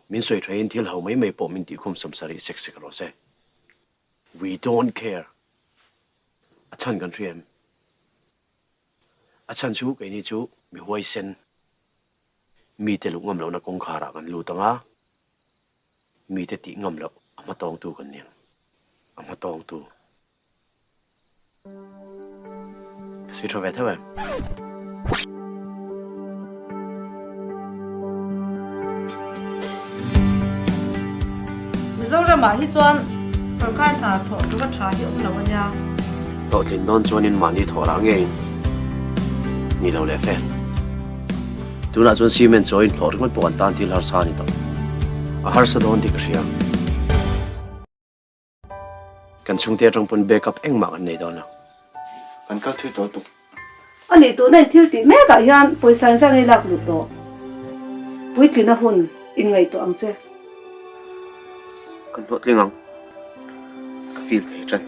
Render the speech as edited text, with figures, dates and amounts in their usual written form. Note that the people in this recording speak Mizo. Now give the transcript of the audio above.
Min sawi theiin thil ho mai mai pawh min tihkhum 70 sek sek rawh se. We don't care. A chhan kan hria em? A chhan chu keini chu mi huaisen, mite luh ngam lohna kawngkharah kan lut ang a, mite tih ngam loh a hmatawngtu kan ni ang. A hmatawngtu. Ka sawi tha ve theuh em? Mizoramah hi chuan sorkar hna thawh tura tha hi awm lo a nia. Hlawhtlin dawn chuanin mahni thawh rah ngeiin ni lo leh fel. Tunah chuan cement chawiin hlawh ringawt pawh an tan thil harsa a ni tawh. A harsa dawn tih ka hria. Kan chhungte atang pawn back up engmah kan nei dawn lo. Kan kal thui tawh tuk. A nih tuna in thil tih mek ah hian pawisa in zar ngei lak lut tawh. Puitlina hun in ngaihtuah ang che. Kan hlawhtling ang. Ka feel thei tan.